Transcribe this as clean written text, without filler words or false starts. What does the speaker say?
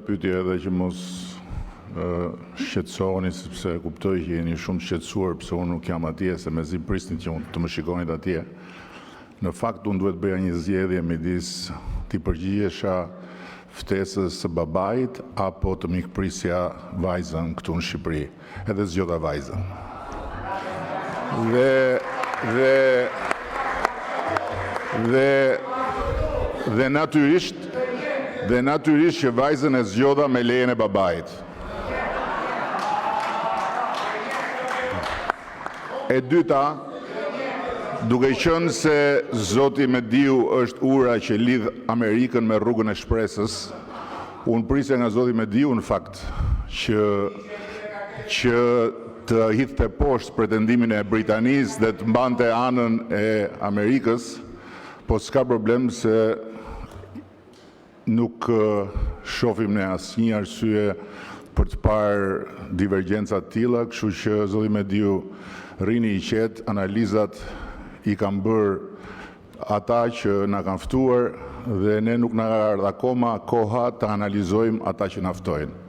pyetje, edhe që mos shqetësoheni, sepse e kuptoj që jeni shumë të shqetësuar pse unë nuk jam atje, se mezi prisni që të më shikonit atje. Në fakt, unë duhet të bëja një zgjedhje midis t'i përgjigjesha ftesës së babait apo të mikprisja vajzën këtu në Shqipëri, dhe zgjodha vajzën. Dhe dhe dhe natyrisht dhe natyrisht që vajzën e zgjodha me lejen e babait. E dyta, duke qenë se zoti Mediu është ura që lidh Amerikën me rrugën e shpresës, unë prisja nga zoti Mediu, në fakt, që që të hidhte poshtë pretendimin e Britanisë dhe të mbante anën e Amerikës, por nuk ka problem, se nuk shohim ne asnjë arsye për të parë divergjenca të tilla. Kështu që, zoti Mediu, rrini i qetë, analizat i kanë bërë ata që na kanë ftuar dhe ne nuk na ka ardhur akoma koha të analizojmë ata që na ftojnë.